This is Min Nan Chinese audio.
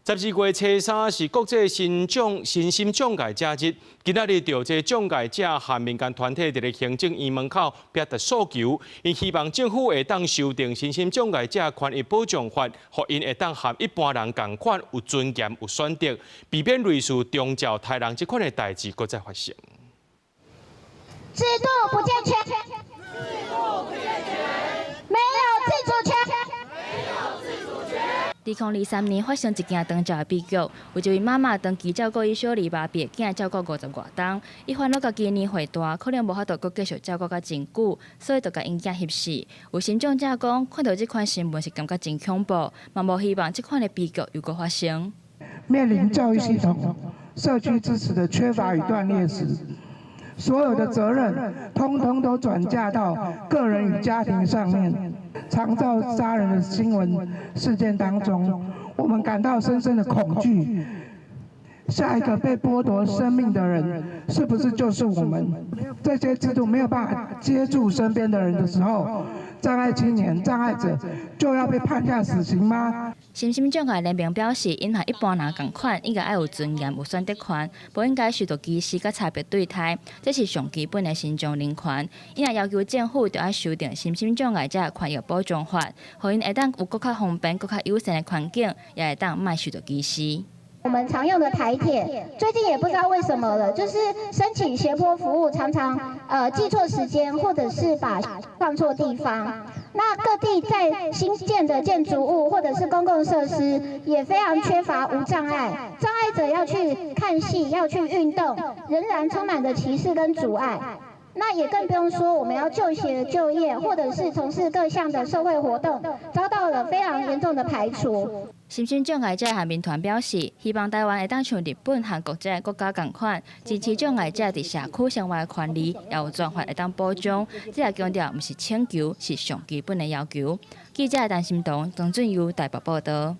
12月初三是國際身心障礙者日，今仔日著這障礙者和民間團體佇咧行政院門口表達訴求，𪜶希望政府會當修訂身心障礙者權益保障法，予𪜶會當和一般人仝款有尊嚴、有選擇，避免類似長照刣人這款的代誌閣再發生。制度不健全，制度不健全，沒有自主權。2023年發生一件長照的悲劇，有一位媽媽長期照顧伊小兒麻痺的囝，照顧50外冬，伊煩惱家己年歲大，可能無法度閣繼續照顧較真久，所以就共𪜶囝翕死。有身障者講，看著這款新聞是感覺真恐怖，嘛無希望這款的悲劇又閣發生。面臨教育系統、社區支持的缺乏與斷裂時，所有的責任通通都轉嫁到個人與家庭上面。長照殺人的新聞事件當中，我們感到深深的恐懼。下一個被剝奪生命的人，是不是就是我們？這些制度沒有辦法接住身邊的人的時候，障礙青年、障礙者就要被判下死刑嗎？身心障礙聯盟表示，𪜶和一般人仝款，應該愛有尊嚴、有選擇權，無應該受到歧視佮差別對待，這是上基本的身障人權。𪜶也要求政府著愛修訂身心障礙者權益保障法，予𪜶會當有閣較方便、閣較友善的環境，也會當莫受到歧視。我們常用的台鐵，最近也不知道為什麼了，就是申請斜坡服務常常記錯時間，或者是把放錯地方。那各地在新建的建築物或者是公共設施，也非常缺乏無障礙，障礙者要去看戲、要去運動，仍然充滿着歧視跟阻礙。那也更不用說我們要就學、就業，或者是從事各項的社會活動，遭到了非常嚴重的排除。身心障礙者和民團表示，希望台灣會當像日本、韓國這个國家仝款，支持障礙者佇社區生活的權利，也有專法會當保障。這也強調，毋是請求，是上基本的要求。記者陳心彤、張俊佑台北報道。